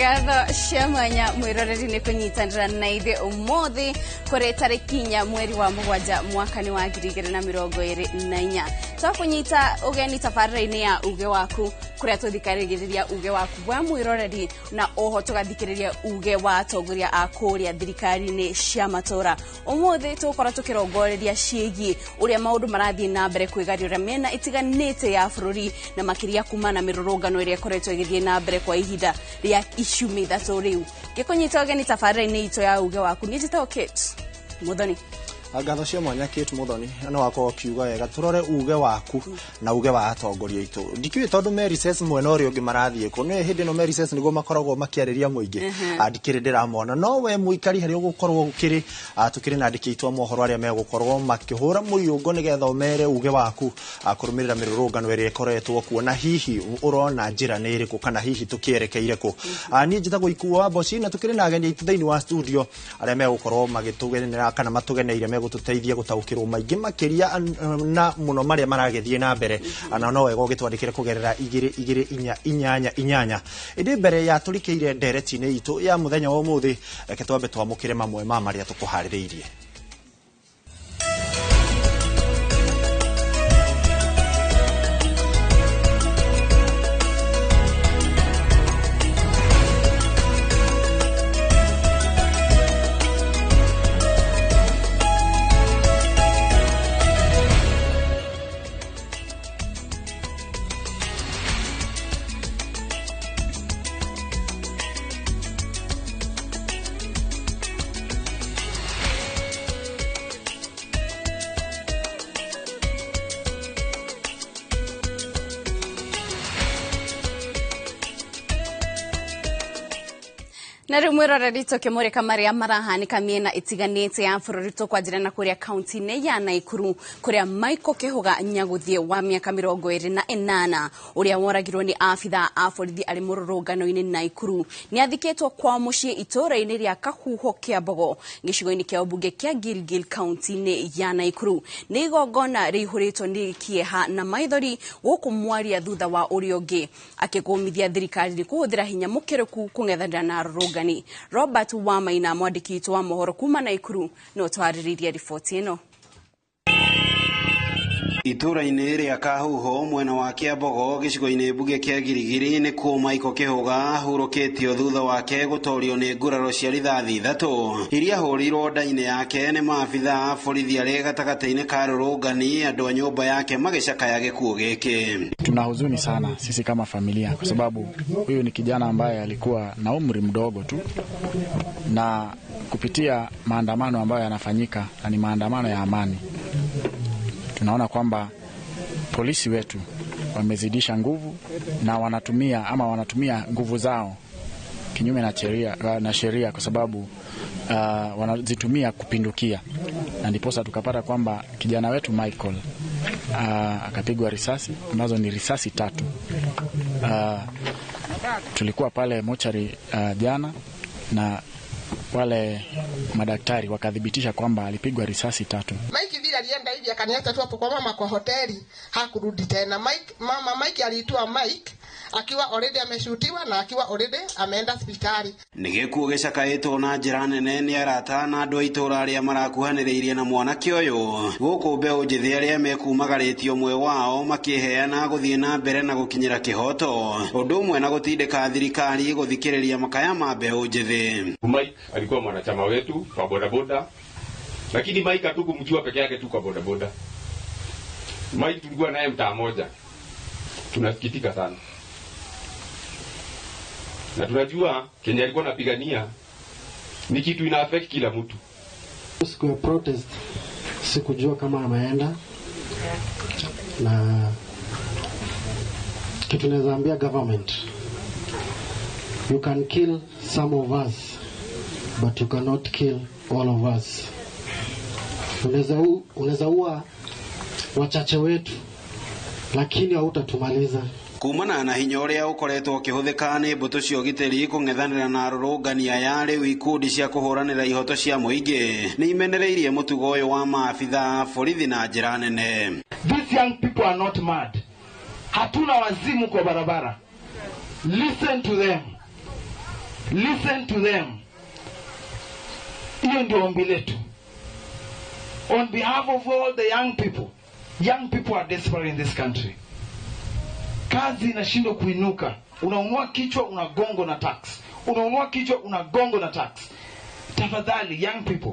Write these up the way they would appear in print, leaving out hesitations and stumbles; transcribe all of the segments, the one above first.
Ngatho cia mwanya mwiroreri ni kunyitanira na ithe umuthi kuri tariki 4 mweri wa 7 mwaka ni wa 2024. Twakunyita ugeni tabarĩra-inĩ ya uge waku kuria tuthikarĩrĩria uge waku wa mwiroreri na oho tugathikĩrĩria uge wa atongoria a kũrĩa thirikari-inĩ cia matũra. Umuthi tugukorwo tukirongoreria ciĩgiĩ ũrĩa maũndũ marathiĩ na mbere kwĩgariũra mĩena ĩtiganĩte ya bũrũri na makĩria kuma na mĩrũrũngano ĩrĩa ĩkoretwo ĩgĩthiĩ na mbere kwa ihinda rĩa icumia 3 rĩu. Ngĩkũnyita ũgeni tabarĩra-inĩ itũ ya uge waku niĩ njĩtagwo Kate Muthoni. Ngatho cia mwanya Kate Muthoni no wakorwo kiuga wega turore uge waku na uge wa atongoria itũ. Ndikiũĩ tondũ me recess mwena ũrĩa ũngĩ marathiĩ kũ nĩ hĩndĩ ĩno me recess nĩguo makoragwo makĩarĩria mũingĩ. Ndikĩrĩ ndĩramona no we mũikari harĩa ũgũkorwo ũkĩrĩ tũkĩrĩ na andĩki aitũ a mohoro arĩa megũkorwo makĩhũra mũiyũngo nĩgetha ũmere uge waku kũrũmĩrĩra mĩrũrũngano ĩrĩa ĩkoretwo kuo na hihi ũrona njĩra nĩ ĩrĩkũ kana hihi tũkĩerekeire kũ. Niĩ njĩtagwo Ikuo wa Mboci na tũkĩrĩ na ageni aitũ thĩinĩ wa studio arĩa megũkorwo magĩtũgenera kana matũgeneire gũtũteithia gũtaũkĩrwo maingĩ makĩria na mũno marĩa maragĩthiĩ na mbere na no wega ũgĩtwandĩkĩre kũgerera 2 2 4 8 8. Ĩndĩ mbere ya tũrikĩire ndereti-inĩ itũ ya mũthenya wa ũmũthĩ reke twambe twamũkĩre mamwe ma marĩa tũkũharĩrĩirie. Na rĩu mwĩroreri tũkĩmũrĩka marĩa marahanĩka mĩena ĩtiganĩte ya bũrũri tũkwanjĩra na kũrĩa kaunti-inĩ ya Naikuru kũrĩa Michael Kĩhũga Nyagũthiĩ wa mĩaka 28 ũrĩa woragirwo nĩ abithaa a borithi arĩ mũrũrũngano-inĩ Naikuru nĩ athikĩtwo kwao mũciĩ itũũra-inĩ rĩa Kahuho Kĩambogo gĩcigo-inĩ kĩa ũmbunge kĩa Gilgil kaunti-inĩ ya Naikuru. Nĩ igongona rĩihũrĩtwo nĩ kĩeha na maithori gũkũ mwaria thutha wa ũrĩa ũngĩ akĩkũmithia thirikari nĩ kũhũthĩra hinya mũkĩrũku kũng'ethanĩra na arũrũngani. Robert Wamaina mwandĩki witũ wa mohoro kuma Naikuru no twarĩrĩrie riboti ĩno. Itũũra-inĩ rĩa Kahuho mwena wa Kĩambogo gĩcigo-inĩ mbunge kĩa Girigiri nĩkuo Michael Kĩhũga ahurũkĩtio thutha wake gũtorio nĩ nguraro cia rithathi 3 iria hũrirwo nda-inĩ yake nĩ maabithaa a borithi arĩ gatagatĩ-inĩ ka rũrũngani andũ a nyũmba yake magĩcakaya gĩkuũ gĩkĩ. Tuna huzuni sana sisi kama familia kwa sababu huyu ni kijana ambaye alikuwa na umri mdogo tu, na kupitia maandamano ambayo yanafanyika na ni maandamano ya amani, tunaona kwamba polisi wetu wamezidisha nguvu na wanatumia nguvu zao kinyume na sheria kwa sababu wanazitumia kupindukia, na ndiposa tukapata kwamba kijana wetu Michael akapigwa risasi ambazo ni risasi 3. Tulikuwa pale mochari jana na wale madaktari wakathibitisha kwamba alipigwa risasi 3. Mike vile alienda hivi akaniacha tu hapo kwa mama kwa hoteli, hakurudi tena. Mike, mama Mike aliitwa Mike akiwa already ameshutiwa na akiwa already ameenda hospitali. Nĩ gĩkuũ gĩcakaĩtwo na njĩra nene nĩ arata na andũ a itũũra arĩa marakuhanĩrĩirie na mwanake ũyũ gũkũ mbeũ njĩthĩ arĩa mekumagarĩtie ũmwe wao makĩheana gũthiĩ na mbere na gũkinyĩra kĩhoto ũndũ ũmwe na gũtindĩka thirikari gũthikĩrĩria makaya ma mbeũ njĩthĩ. Mike alikuwa mwanachama wetu kwa bodaboda, lakini Mike hatukumjua peke yake tu kwa bodaboda. Mike tulikuwa naye mtaa moja. Tunasikitika sana na tunajua Kenya alikuwa anapigania ni kitu ina affect kila mtu. Siku ya protest sikujua kama ameenda, na kitu naweza ambia government, you can kill some of us but you cannot kill all of us. Unaweza ua wachache wetu lakini hautatumaliza. Kumana na hinya ũrĩa ũkoretwo ũkĩhũthĩka nĩ mbũtũ cia ũgitĩri kũng'ethanĩra na arũrũngani aya rĩu ikundi cia kũhũranĩra ihoto cia mũingĩ nĩ imenereirie mũtugo ũyũ wa maabithaa a borithi na njĩra nene. These young people are not mad. Hatuna wazimu kwa barabara. Listen to them. Listen to them. Hiyo ndio ombi letu. On behalf of all the young people, young people are desperate in this country. Kazi inashindwa kuinuka. Unaumua kichwa, unagongo na tax. Unaumua kichwa, unagongo na tax. Tafadhali young people,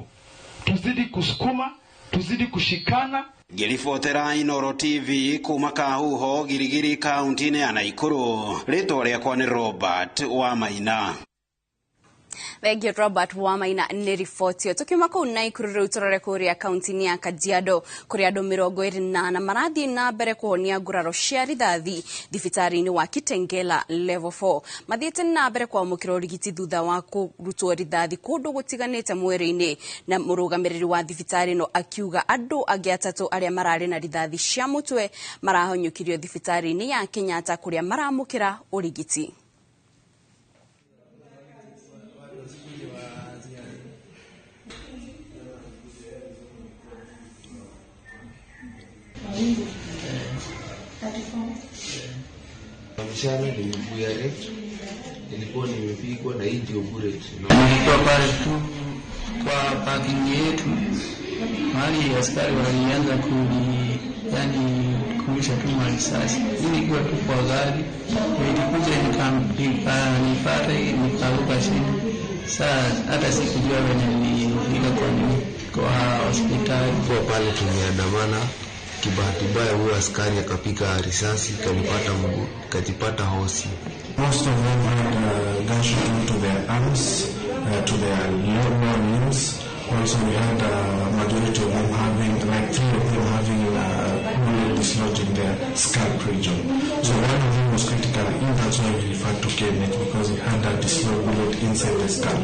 tuzidi kusukuma, tuzidi kushikana. Ngĩribotera Inoro TV kuma Kahuho Girigiri kaunti-inĩ ya Naikuru, rĩtwa rĩakwa nĩ Robert Wamaina. Thengiũ Robert Wamaina nĩ riboti ĩyo. Tukiuma kũu Naikuru rĩu tũrore kũrĩa kaunti-inĩ ya Kajiado kũrĩa andũ 24 marathiĩ na mbere kũhonia nguraro cia rithathi thibitarĩ-inĩ wa Kitengela Level 4. Mathiĩte na mbere kwamũkĩra ũrigiti thutha wa kũrutwo rithathi kũndũ gũtiganĩte mwĩrĩ-inĩ, na mũrũgamĩrĩri wa thibitarĩ ĩno akiuga andũ angĩ atatũ arĩa mararĩ na rithathi cia mũtwe marahonyũkirio thibitarĩ-inĩ ya Kenyatta kũrĩa maramũkĩra ũrigiti. Mchana ni mguu ya left nilikuwa nimepigwa na hii ndio bullet. Nilikuwa pale tu kwa parking yetu mahali askari walianza kurusha tu marisasi. Mimi nilikuwa tu kwa gari, nilikuja nikanipata nikaruka chini. Sasa hata sikujua venye nilifika kwa hospitali. Kwa pale tumeandamana, kibahati mbaya huyo askari akapiga risasi kanipata mguu, kajipata hosi. Most of them had gunshot wound to their arms, to their lower limbs. Also we had a majority of them having, like 3 of them having bullet dislodged in their scalp region. So one of them was critically ill, that's why we referred to KNH, because he had a dislodged bullet inside the scalp.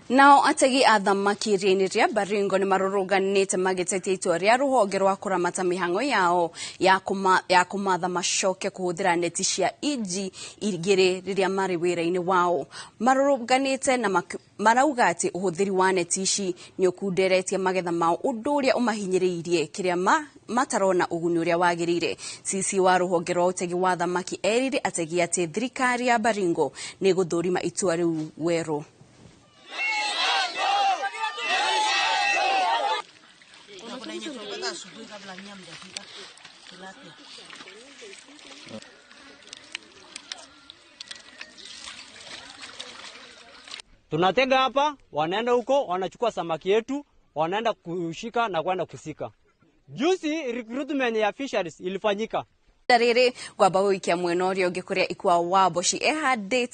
Nao ategi a thamaki iria-inĩ rĩa Baringo nĩ marũrũnganĩte magĩtetia itua rĩa rũhonge rwa kũramata mĩhang'o yao ya kũmatha macoke kũhũthĩra neti cia inji 2 rĩrĩa marĩ wĩra-inĩ wao. Marũrũnganĩte na marauga atĩ ũhũthĩri wa neti ici nĩ ũkunderetie magetha mao, ũndũ ũrĩa ũmahinyĩrĩirie kĩrĩa matarona ũguni ũrĩa wagĩrĩire. CC wa rũhonge rwa ũtegi wa thamaki erire ategi atĩ thirikari ya Baringo nĩ ĩgũthũrima itua rĩu werũ. Tunatega hapa, wanaenda huko, wanachukua samaki yetu, wanaenda kushika na kwenda kusika. Juzi recruitment ya fisheries ilifanyika. Rĩrĩ kwamba gũikia mwena ũrĩa ũngĩ kũrĩa ikwa wa Mboci ehandĩte.